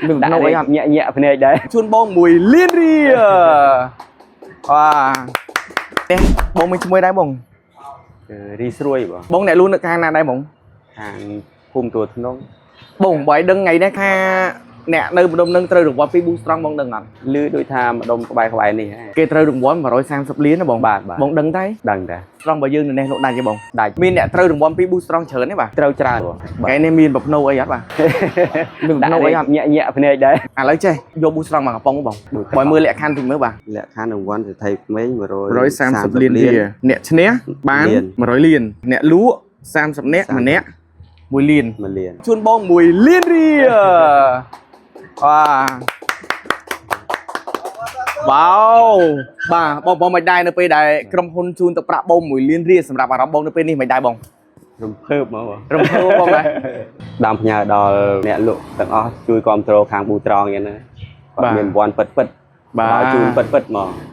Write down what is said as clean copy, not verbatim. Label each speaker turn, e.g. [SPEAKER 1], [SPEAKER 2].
[SPEAKER 1] មាន
[SPEAKER 2] ដាក់
[SPEAKER 1] ភ្នោអីអត់
[SPEAKER 2] ញាក់ញាក់ភ្នែកដែរ
[SPEAKER 1] ជូនបង1លានរៀលបាទនេះបងមានឈ្មោះដែរបង
[SPEAKER 2] គឺរីស្រួយបង
[SPEAKER 1] បងអ្នកលូននៅខាងណាដែរបង
[SPEAKER 2] ខាងភូមិទួលធ្នង
[SPEAKER 1] បងបើឲ្យដឹងថ្ងៃនេះថាអ្នកនៅម្ដុំនឹងត្រូវរង្វាន់ពី Boost Strong បងដឹងអត់
[SPEAKER 2] ឮដូចថាម្ដុំក្បែរក្បែរនេះហ៎
[SPEAKER 1] គេត្រូវរង្វាន់130លានណាបង
[SPEAKER 2] បាទបាទ
[SPEAKER 1] បងដឹងតែ
[SPEAKER 2] ដឹងតា
[SPEAKER 1] Strong របស់យើងនៅនេះលោកដាច់ទេបង
[SPEAKER 2] ដាច់
[SPEAKER 1] មានអ្នកត្រូវរង្វាន់ពី Boost Strong ច្រើនទេបាទ
[SPEAKER 2] ត្រូវច្រើនបង
[SPEAKER 1] ថ្ងៃនេះមានប្រភ្នោអីអត់បាទមានប្រ
[SPEAKER 2] ដាក់
[SPEAKER 1] ភ្នោអីអត់
[SPEAKER 2] ញាក់ញាក់ភ្នែកដែរ
[SPEAKER 1] ឥឡូវចេះយក Boost Strong មកកំប៉ុងបងបើមើលលក្ខខណ្ឌតិចមើលបាទ
[SPEAKER 3] លក្ខខណ្ឌរង្វាន់សេដ្ឋីក្មេង
[SPEAKER 1] 130លានរៀលអ្នកឈ្នះបាន
[SPEAKER 3] លាន
[SPEAKER 1] 100លានអ្នកលក់30នាក់ម្នាក់1លាន
[SPEAKER 3] 1លាន
[SPEAKER 1] ជូនបង1លានរៀលបាទវ៉ាវបាទបងបងមិនដែរនៅពេលដែលក្រុមហ៊ុនជូនទៅប្រាក់បង1លានរៀលសម្រាប់អារម្មណ៍បងនៅពេលនេះមិនដែរបង
[SPEAKER 2] រំភើបមកបង
[SPEAKER 1] រំភើបបងដែរ
[SPEAKER 3] ដើមផ្ញើដល់អ្នកលក់ទាំងអស់ជួយគ្រប់គ្រងខាងប៊ូត្រង់យ៉ាងណាគាត់មានរង្វាន់ពិតពិត
[SPEAKER 1] បាទ
[SPEAKER 3] ដល់ជូនពិតពិតមក